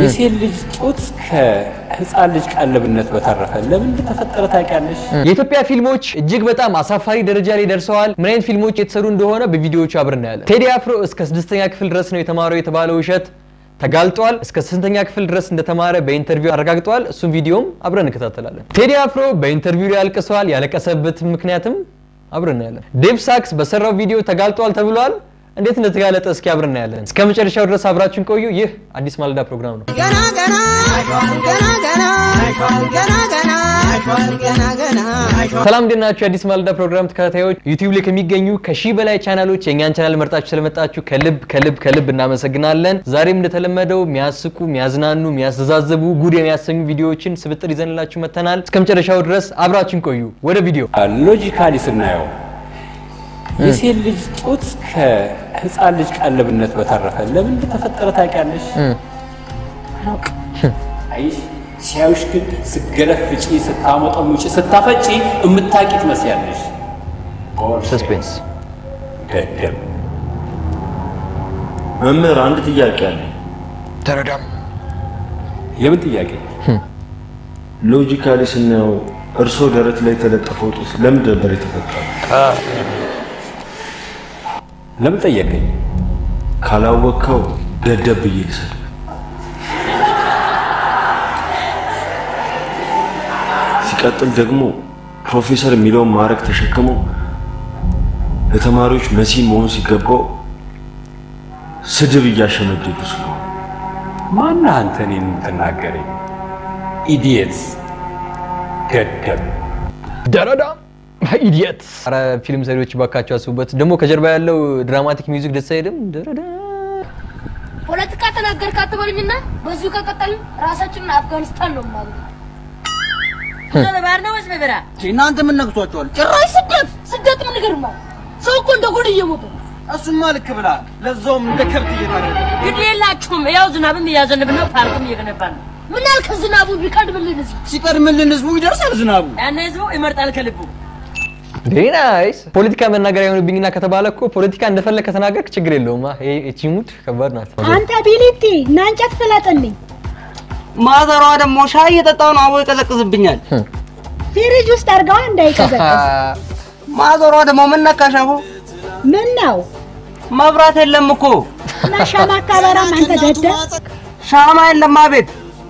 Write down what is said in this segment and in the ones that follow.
የሴት ልጅ ጡት ከህፃን ልጅ ቀለብነት በተረፈ ለምን እንደተፈጠረ ታውቂያለሽ? የኢትዮጵያ ፊልሞች እጅግ በጣም አሳፋሪ ደረጃ ላይ ደርሰዋል። ምን አይነት ፊልሞች የተሰሩ እንደሆነ በቪዲዮዎቹ አብረን እናያለን። ቴዲ አፍሮ እስከ 6ኛ ክፍል ድረስ ነው የተማረው የተባለው ውሸት ተጋልጧል። እስከ ስንተኛ ክፍል ድረስ እንደተማረ በ interview አረጋግጧል። እሱን ቪዲዮም አብረን እንከታተላለን። ቴዲ አፍሮ በ interview ላይ አልቅሷል። ያለቀሰበት ምክንያትም አብረን እናያለን። ዴቭ ሳክስ በሰራው ቪዲዮ ተጋልጧል ተብሏል። እንዴት እንደተጋለጠ እስኪ አብረን እናያለን። እስከ መጨረሻው ድረስ አብራችሁን ቆዩ። ይህ አዲስ ማለዳ ፕሮግራም ነው። ገና ገና ገና ገና ገና ገና ገና ገና። ሰላም፣ እንዴት ናችሁ? የአዲስ ማለዳ ፕሮግራም ተከታታዮች፣ ዩቲዩብ ላይ ከሚገኙ ከሺህ በላይ ቻናሎች የእኛን ቻናል መርጣችሁ ስለመጣችሁ ከልብ ከልብ ከልብ እናመሰግናለን። ዛሬም እንደተለመደው የሚያስቁ፣ የሚያዝናኑ፣ የሚያስተዛዝቡ፣ ጉድ የሚያሰኙ ቪዲዮዎችን ስብጥር ይዘንላችሁ መጥተናል። እስከ መጨረሻው ድረስ አብራችሁን ቆዩ። ወደ ቪዲዮ። Logically ስናየው የሴት ልጅ ጡት ከህፃን ልጅ ቀለብነት በተረፈ ለምን እንደተፈጠረ ታውቂያለሽ? አላውቅም። አይሽ ሲያዩሽ ግን ስገለፍጪ፣ ስታሞጠሙጪ፣ ስታፈጪ የምታውቂ ትመስያለሽ። Suspense። ደደብ። መምህር፣ አንድ ጥያቄ አለ። ተረዳም። የምን ጥያቄ? Logically ስናየው እርሶ ደረት ላይ የተለጠፈው ጡት ለምን ነበር የተፈጠረው? ለምን ጠየቀኝ? ካላወቅከው ደደብ ብዬ ልሰድብ። ሲቀጥል ደግሞ ፕሮፌሰር የሚለውን ማዕረግ ተሸክመው ለተማሪዎች መሲህ መሆን ሲገባው ስድብ እያሸመደዱ ስለሆነ። ማነህ አንተ እኔን የምትናገረኝ? Idiot፣ ደደብ። ደረዳም idiot። ኧረ ፊልም ሰሪዎች ባካቸው አስቡበት። ደግሞ ከጀርባ ያለው dramatic music ደስ አይልም? ደረዳ። ፖለቲካ ተናገርክ አትበሉኝና በዚሁ ከቀጠልን ራሳችንን አፍጋኒስታን ነው የማገኘው። በባህር ነው ወይስ በበረሃ? እናንተ ምን ነክቷቸዋል? ጭራሽ ስደት። ስደት ምን ይገርማል? ሰው እኮ እንደ ጉድ እየሞተ ነው። እሱማ ልክ ብለሃል። ለዛውም እንደ ከብት እየታረደ። ግድ የላችሁም። ያው ዝናብም እያዘንብ ነው፣ ፓርክም እየገነባ ነው። ምን ያልክ፣ ዝናቡ ቢቀድምልን ህዝብ ሲቀድምልን ህዝቡ ይደርሳል ዝናቡ። ያነ ህዝቡ ይመርጣል ከልቡ። Very nice። ፖለቲካ መናገር አይሆንብኝና ከተባለ እኮ ፖለቲካ እንደፈለግ ከተናገርክ ችግር የለውም። ይሄ mood ከባድ ናት። አንተ ቢሊቲ፣ ና እንጨት ፍለጥልኝ። ማዘሯ ደግሞ ሻይ እየጠጣሁ ነው፣ አቦ ይቀዘቅዝብኛል። ፍሪጅ ውስጥ አድርገዋ እንዳይቀዘቅዝ። ማዘሯ ደግሞ ምን ነካሽ አቦ? ምን ነው? መብራት የለም እኮ። እና ሻማ አታበራም አንተ ደደብ? ሻማ የለም አቤት።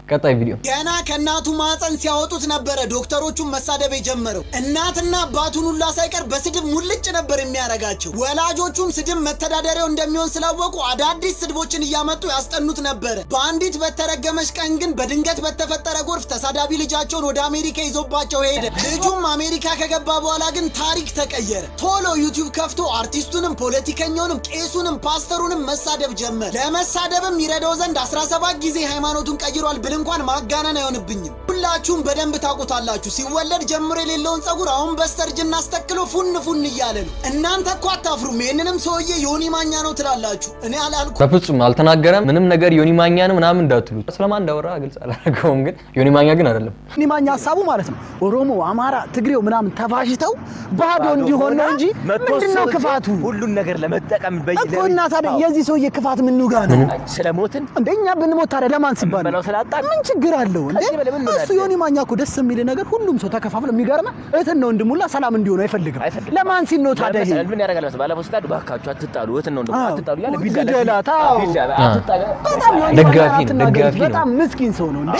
ቀጣይ ቪዲዮ። ገና ከእናቱ ማህፀን ሲያወጡት ነበረ ዶክተሮቹን መሳደብ የጀመረው። እናትና አባቱን ሁላ ሳይቀር በስድብ ሙልጭ ነበር የሚያረጋቸው። ወላጆቹም ስድብ መተዳደሪያው እንደሚሆን ስላወቁ አዳዲስ ስድቦችን እያመጡ ያስጠኑት ነበረ። በአንዲት በተረገመች ቀን ግን በድንገት በተፈጠረ ጎርፍ ተሳዳቢ ልጃቸውን ወደ አሜሪካ ይዞባቸው ሄደ። ልጁም አሜሪካ ከገባ በኋላ ግን ታሪክ ተቀየረ። ቶሎ ዩቲዩብ ከፍቶ አርቲስቱንም፣ ፖለቲከኛውንም፣ ቄሱንም፣ ፓስተሩንም መሳደብ ጀመረ። ለመሳደብም ይረዳው ዘንድ 17 ጊዜ ሃይማኖቱን ቀይሯል ብል እንኳን ማጋነን አይሆንብኝም። ሁላችሁም በደንብ ታውቁታላችሁ። ሲወለድ ጀምሮ የሌለውን ጸጉር አሁን በስተርጅና አስተክሎ ፉን ፉን እያለ ነው። እናንተ እኮ አታፍሩም። ይህንንም ሰውዬ ዮኒ ማኛ ነው ትላላችሁ። እኔ አላልኩም። በፍጹም አልተናገረም ምንም ነገር። ዮኒ ማኛ ነው ምናምን እንዳትሉ። ስለማን እንዳወራ ግልጽ አላደረገውም፣ ግን ዮኒ ማኛ ግን አይደለም። ዮኒ ማኛ ሀሳቡ ማለት ነው ኦሮሞ፣ አማራ፣ ትግሬው ምናምን ተፋሽተው ባዶ እንዲሆን ነው እንጂ ምንድነው ክፋቱ? ሁሉን ነገር ለመጠቀም እኮ። እና ታዲያ የዚህ ሰውዬ ክፋት ምኑ ጋር ነው? ስለሞትን እንደ እኛ ብንሞት ታዲያ ለማን ሲባል ነው? በለው ስላጣን። ምን ችግር አለው እንዴ? ከዚህ በላይ ምን እሱ ዮኒ ማኛ እኮ ደስ የሚል ነገር ሁሉም ሰው ተከፋፍሎ፣ የሚገርምህ እህትና ወንድሙላ ሰላም እንዲሆኑ አይፈልግም። አይፈልግም። ለማን ሲል ነው ታዲያ ይሄ? ምን ያደርጋል መሰለህ? ባለፈው ሲጣሉ እባካችሁ አትጣሉ፣ እህትና ወንድሙ አትጣሉ እያለ ቢላ ግደላት፣ አዎ። ቢላ አትጣሉ። በጣም ዮኒ ማኛ ደጋፊ ነው፣ አትናገሩት። ደጋፊ ነው። በጣም ምስኪን ሰው ነው እንዴ?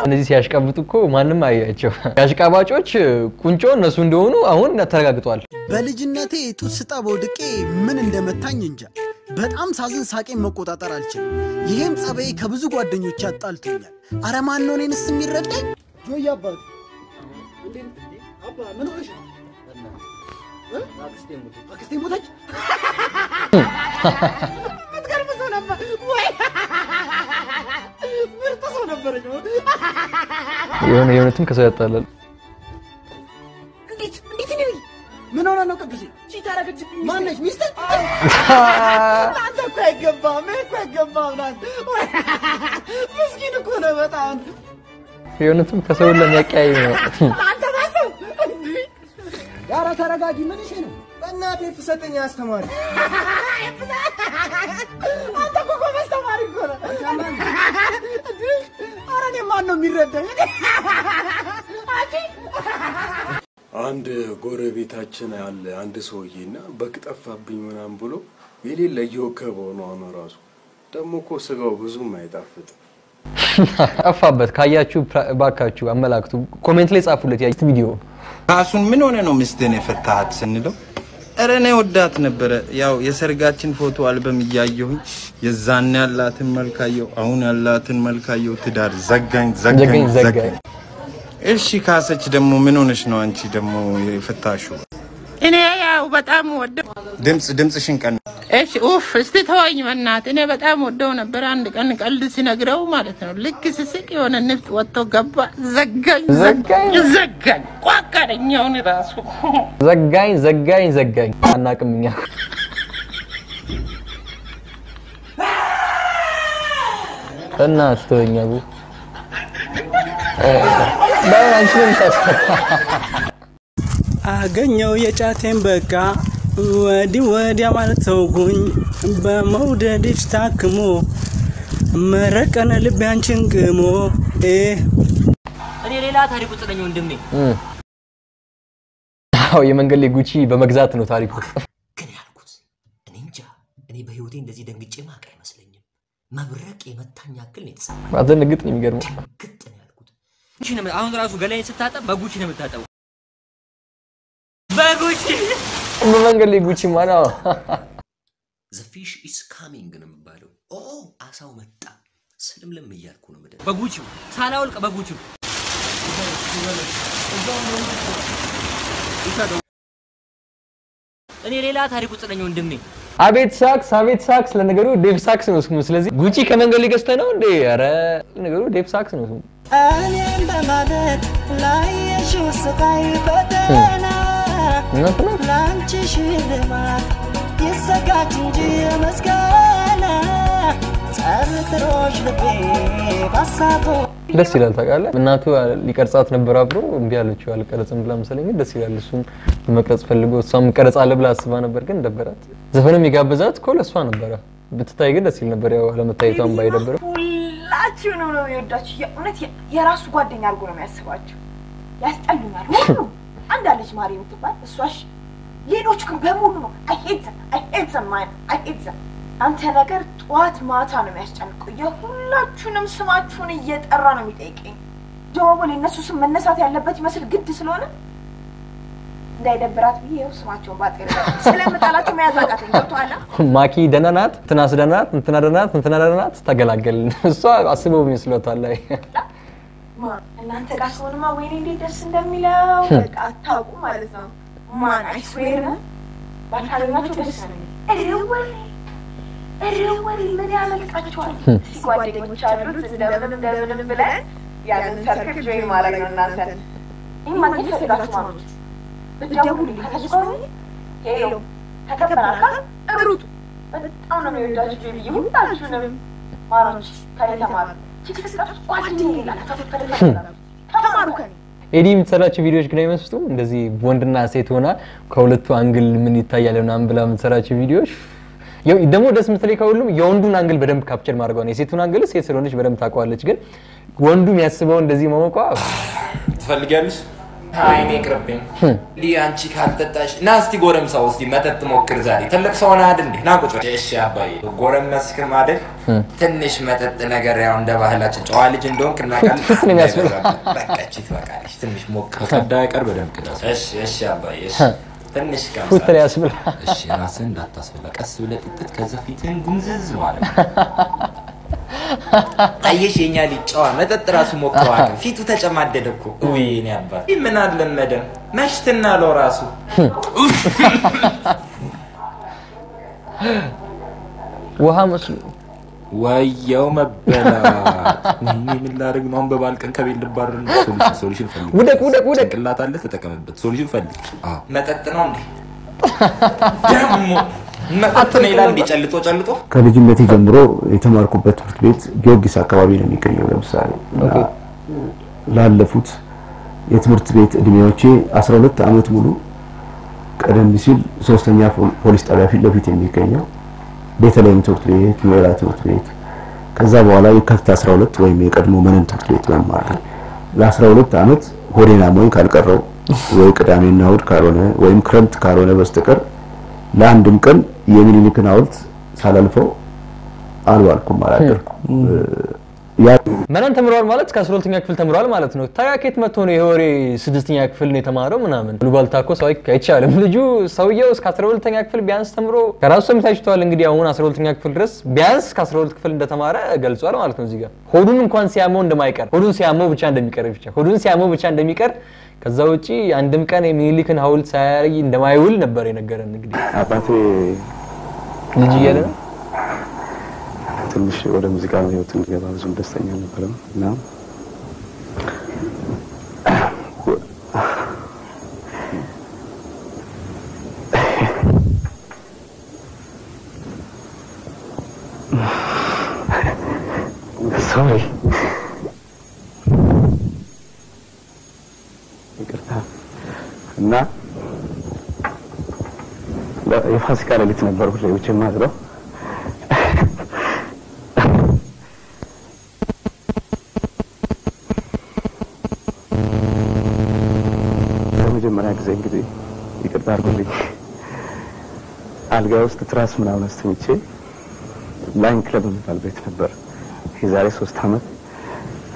እነዚህ ሲያሽቃብጡ እኮ ማንም አያቸው። የአሽቃባጮች ቁንጮ እነሱ እንደሆኑ አሁን ተረጋግጧል። በልጅነቴ ጡት ስጠባ ወድቄ ምን እንደመታኝ እንጃ። በጣም ሳዝን ሳቄን መቆጣጠር አልችልም። ይሄም ጸባዬ ከብዙ ጓደኞች ያጣልቶኛል። አረ ማን ነው እኔንስ የሚረዳኝ? ጆይ አባት፣ አባ ምን ሆነሽ ነው? አክስቴ ሞተች? የምትገርም ሰው ነበር ወይ? ምርጥ ሰው ነበረች። የሆነ የእውነትም ከሰው ያጣላል። እንዴት እንዴት ነው? ምን ሆነ ነው ቅዱሴ? Cheat አደረገችብኝ። ማነች ሚስትህ? አንተ እኮ አይገባም፣ ይሄ እኮ አይገባም። ለአንተ ምስኪን እኮ ነህ በጣም። የእውነትም ከሰው ለሚያቀያይም ነው። አንተ ባሰው እንዴ! ኧረ ተረጋጊ። ምን እሺ ነው? በእናትህ ፍሰጠኝ አስተማሪ። አንተ እኮ ጎበዝ ተማሪ እኮ ነህ። ነው የሚረዳኝ? አንድ ጎረቤታችን አለ አንድ ሰውዬና በግ ጠፋብኝ ምናምን ብሎ የሌለ እየወከበው ነው። አሁን ራሱ ደግሞ እኮ ስጋው ብዙም አይጣፍጥም። ጠፋበት። ካያችሁ ባካችሁ አመላክቱ፣ comment ላይ ጻፉለት። ያዩት ቪዲዮ ራሱን ምን ሆነ ነው ሚስትህን የፈታሃት ስንለው፣ ኧረ እኔ ወዳት ነበረ። ያው የሰርጋችን ፎቶ አልበም እያየሁኝ የዛን ያላትን መልካየው አሁን ያላትን መልካየው ትዳር ዘጋኝ ዘጋኝ ዘጋኝ። እሺ ካሰች ደግሞ ምን ሆነሽ ነው አንቺ ደግሞ የፈታሽው? እኔ ያው በጣም ወደው ድምፅሽን ቀን እሺ ኡፍ እስቲ ተወኝ በእናትህ። እኔ በጣም ወደው ነበር። አንድ ቀን ቀልድ ሲነግረው ማለት ነው ልክ ስስቅ የሆነ ንፍጥ ወጥቶ ገባ። ዘጋኝ ዘጋኝ ዘጋኝ ቋቀረኝ። አሁን ራሱ ዘጋኝ ዘጋኝ ዘጋኝ። አናውቅም እኛ። እናት ተወኝ አቡ ባይሆን አንቺ ነው የምታስፈራ። አገኘው የጫቴን በቃ ወዲህ ወዲያ ማለት ተውኩኝ በመውደድሽ ታክሞ መረቀነ ልቤ አንቺን ግሞ። እኔ ሌላ ታሪክ ውስጥ ነኝ ወንድሜ። አዎ የመንገድ ላይ ጉቺ በመግዛት ነው ታሪኩ። ግን ያልኩት እኔ እንጃ፣ እኔ በህይወቴ እንደዚህ ደንግጬ ማቅ አይመስለኝም። መብረቅ የመታኝ ያክል ነው የተሰማኝ። አዘንግጥ ነው የሚገርመው። ግጥ ነው ያልኩት። ጉቺ ነው አሁን ራሱ ገላዬን ስታጠብ በጉቺ ነው የምታጠበው። በጉቺ በመንገድ ላይ ጉቺ ማለት The fish is coming ነው የሚባለው። ኦ አሳው መጣ ስልምልም እያልኩ ነው የምደርሰው። በጉቺው ሳላውልቅ በጉቺው እኔ ሌላ ታሪክ ውስጥ ነኝ ወንድሜ። አቤት ሳክስ፣ አቤት ሳክስ። ለነገሩ ዴቭ ሳክስ ነው ስሙ። ስለዚህ ጉቺ ከመንገድ ላይ ገዝተህ ነው እንዴ? ኧረ ለነገሩ ዴቭ ሳክስ ነው ስሙ። እኔን በማለት ላየሽው ስቃይ ፈተና ላንቺ ሽልማት ይዘጋጅ እንጂ ምስጋና ጠርጥሮሽ ልቤ ባሳቦ ደስ ይላል። ታውቃለህ እናቱ ሊቀርጻት ነበር አብሮ እምቢ አለችው። አልቀረጽም ብላ መሰለኝ። ግን ደስ ይላል። እሱም መቅረጽ ፈልጎ እሷም ቀረጻለሁ ብላ አስባ ነበር፣ ግን ደበራት። ዘፈንም የጋበዛት እኮ ለእሷ ነበረ። ብትታይ ግን ደስ ይል ነበር። ያው አለመታየቷም ባይደብርም ሁላችሁንም ነው የሚወዳችሁ። የእውነት የራሱ ጓደኛ አድርጎ ነው የሚያስባችሁ። ያስጠሉኛል ሁሉ አንድ አለች ማሪ የምትባል እሷሽ፣ ሌሎች ግን በሙሉ ነው I hate them, I hate them, man, I hate them። አንተ ነገር ጠዋት ማታ ነው የሚያስጨንቀው። የሁላችሁንም ስማችሁን እየጠራ ነው የሚጠይቀኝ። ደግሞ የእነሱ ስም መነሳት ያለበት ይመስል ግድ ስለሆነ እንዳይደብራት ብዬ ይኸው ስማቸውን ባጤ ስለምጣላቸው መያዝ አቃተኝ። ገብቶሃል? ማኪ ደህና ናት፣ እንትናስ ደህና ናት፣ እንትና ደህና ናት፣ እንትና ደህና ናት። ተገላገልን። እሷ አስበው ይመስሎታል። ላይ እናንተ ጋር ስሆንማ ወይኔ እንዴት ደስ እንደሚለው በቃ አታውቁም ማለት ነው። ማን I swear ባታገኛቸው ደስ ነው የሚል። ኧረ ወሬ ምን ያመልጣችኋል? እስኪ ጓደኞች አሉት እንደምንም እንደምንም ብለን ያንን circle join ማድረግ ነው። እናንተን ይህ ማግኘት ፈልጋችሁ ማለት ብትደውሉልኝ ከታች hello ተከበራል ሩጡ። በጣም ነው የሚወዳችሁ ብዬ ሁላችሁንም ማሮች ከኔ ተማሩ። ተማሩ ከኔ። ኤዲ የምትሰራቸው ቪዲዮዎች ግን አይመስጡም? እንደዚህ ወንድና ሴት ሆና ከሁለቱ angle ምን ይታያል ምናምን ብላ የምትሰራቸው ቪዲዮዎች ደግሞ ደስ የምትለኝ ከሁሉም የወንዱን angle በደንብ capture ማድረጓ ነው። የሴቱን angle ሴት ስለሆነች በደንብ ታውቀዋለች፣ ግን ወንዱ የሚያስበው እንደዚህ ማወቋ ትፈልጊያለሽ? አይ እኔ ይቅርብኝ። እንዲህ አንቺ ካልጠጣሽ ና እስቲ ጎረምሳው እስቲ መጠጥ ሞክር ዛሬ። ትልቅ ሰው ነህ አይደል እንዴ? ና ቁጭ በል። እሺ አባዬ፣ ጎረመስክም አይደል? ትንሽ መጠጥ ነገር ያው እንደ ባህላችን ጨዋ ልጅ እንደሆንክ እናውቃለን። ፍት ነው የሚያስብለው። በቃ እቺ ትበቃለች። ትንሽ ሞክር። ከቀዳ አይቀር በደንብ ቅዳ። እሺ እሺ አባዬ፣ እሺ ትንሽ ቀምሳ። ፉት ላይ ያስብላ። እሺ ራስህን እንዳታስበላ፣ ቀስ ብለህ ጥጥት፣ ከዛ ፊትህን ጉምዝዝ ማለት ነው። አየሽ የኛ ልጅ ጨዋ መጠጥ ራሱ ሞክሮ አያውቅም። ፊቱ ተጨማደደ እኮ። ውይ የእኔ አባት ይህ ምን አልለመደም። መሽትና አለው ራሱ። ውሃ መስሎ ወየው መበላት። ወይኔ ምን ላድርግ ነው አሁን? በበዓል ቀን ከቤት ልባረር ነው። solution solution ፈልግ። ውደቅ ውደቅ ውደቅ። ጭንቅላት አለ ተጠቀምበት። solution ፈልግ። አዎ መጠጥ ነው እንዴ ደግሞ መጠጥ ነው ይላል እንዴ? ጨልጦ ጨልጦ ከልጅነቴ ጀምሮ የተማርኩበት ትምህርት ቤት ጊዮርጊስ አካባቢ ነው የሚገኘው። ለምሳሌ እና ላለፉት የትምህርት ቤት እድሜዎቼ 12 ዓመት ሙሉ ቀደም ሲል ሶስተኛ ፖሊስ ጣቢያ ፊት ለፊት የሚገኘው ቤተልሔም ትምህርት ቤት፣ ኑዌራ ትምህርት ቤት፣ ከዛ በኋላ የካቲት 12 ወይም የቀድሞ መነን ትምህርት ቤት መማር ለ12 ዓመት ሆዴን አሞኝ ካልቀረው ወይ ቅዳሜና እሁድ ካልሆነ ወይም ክረምት ካልሆነ በስተቀር ለአንድም ቀን የሚኒሊክን ሐውልት ሳላልፈው አልዋልኩም አላደርኩም። መነን ተምሯል ማለት እስከ 12ኛ ክፍል ተምሯል ማለት ነው። ታዲያ ከየት መጥቶ ነው ይሄ ወሬ 6ኛ ክፍል ነው የተማረው ምናምን? ሉባልታ እኮ ሰው አይቻልም። ልጁ ሰውየው እስከ 12ኛ ክፍል ቢያንስ ተምሮ ከራሱ ሰምታችኋል። እንግዲህ አሁን 12ኛ ክፍል ድረስ ቢያንስ እስከ 12 ክፍል እንደተማረ ገልጿል ማለት ነው። እዚህ ጋር ሆዱን እንኳን ሲያመው እንደማይቀር ሆዱን ሲያመው ብቻ እንደሚቀር ብቻ ሆዱን ሲያመው ብቻ እንደሚቀር ከዛ ውጪ አንድም ቀን የሚኒሊክን ሐውልት ሳያይ እንደማይውል ነበር የነገረን። እንግዲህ አባቴ ልጅ እያለ ነው ትንሽ ወደ ሙዚቃ ህይወት እንድገባ ብዙም ደስተኛ አልነበረም እና sorry ይቅርታ እና የፋሲካ ሌሊት ነበር ሁሌ ውጭ የማድረው። ለመጀመሪያ ጊዜ እንግዲህ ይቅርታ አድርጉልኝ አልጋ ውስጥ ትራስ ምናምን አስተኝቼ ላይን ክለብ የሚባል ቤት ነበር የዛሬ 3 ዓመት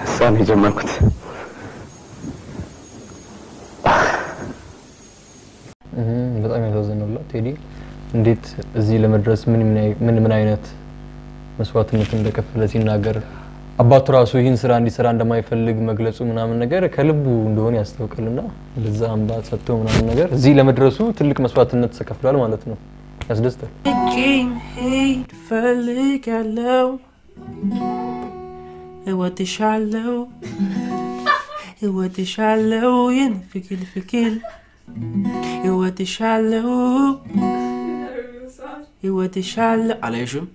እሷን የጀመርኩት። በጣም ያሳዝናል። ቴዲ እንዴት እዚህ ለመድረስ ምን ምን አይነት መስዋዕትነት እንደከፈለ ሲናገር አባቱ ራሱ ይህን ስራ እንዲሰራ እንደማይፈልግ መግለጹ ምናምን ነገር ከልቡ እንደሆነ ያስታውቃልና ለዛ አምባ ሰጥቶ ምናምን ነገር እዚህ ለመድረሱ ትልቅ መስዋዕትነት ተከፍሏል ማለት ነው። ያስደስታል። እወድሻለሁ እወድሻለሁ የኔ ፍቅር ፍቅር እወድሻለሁ እወድሻለሁ አላየሽም?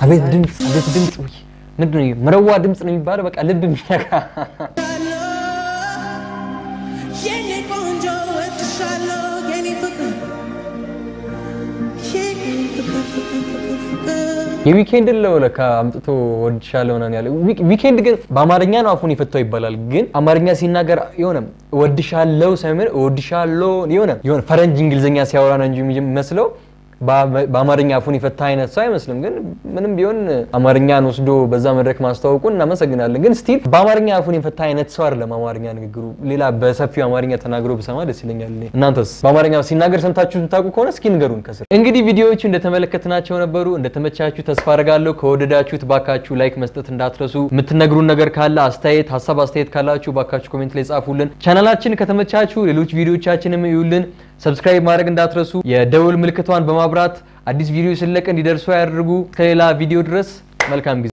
አቤት ድምፅ አቤት ድምፅ! ውይ ምንድን ነው መረዋ ድምፅ ነው የሚባለው። በቃ ልብ የሚነካ የኔ ቆንጆ እወድሻለሁ የኔ ፍቅር የኔ ፍቅር ፍቅር ፍቅር ፍቅር የዊኬንድ ነው ለካ አምጥቶ ወድሻለሁ ምናምን ያለው። ዊኬንድ ግን በአማርኛ ነው አፉን የፈታው ይባላል። ግን አማርኛ ሲናገር የሆነ እወድሻለሁ ሳይሆን እወድሻለሁ የሆነ ፈረንጅ እንግሊዘኛ ሲያወራ ነው እንጂ የሚመስለው በአማርኛ አፉን የፈታ አይነት ሰው አይመስልም። ግን ምንም ቢሆን አማርኛን ወስዶ በዛ መድረክ ማስተዋወቁን እናመሰግናለን። ግን still በአማርኛ አፉን የፈታ አይነት ሰው አይደለም አማርኛ ንግግሩ። ሌላ በሰፊው አማርኛ ተናግሮ ብሰማ ደስ ይለኛል። እናንተስ በአማርኛ ሲናገር ሰምታችሁ የምታውቁ ከሆነ እስኪ ንገሩን ከስር። እንግዲህ ቪዲዮዎቹ እንደተመለከትናቸው ነበሩ። እንደተመቻችሁ ተስፋ አደርጋለሁ። ከወደዳችሁት ባካችሁ like መስጠት እንዳትረሱ። የምትነግሩን ነገር ካለ አስተያየት፣ ሀሳብ አስተያየት ካላችሁ ባካችሁ comment ላይ ጻፉልን። ቻናላችን ከተመቻችሁ ሌሎች ቪዲዮዎቻችንም እዩልን። subscribe ማድረግ እንዳትረሱ። የደውል ምልክቷን በማብራት አዲስ ቪዲዮ ስለቅ እንዲደርሱ ያድርጉ። ከሌላ ቪዲዮ ድረስ መልካም ጊዜ።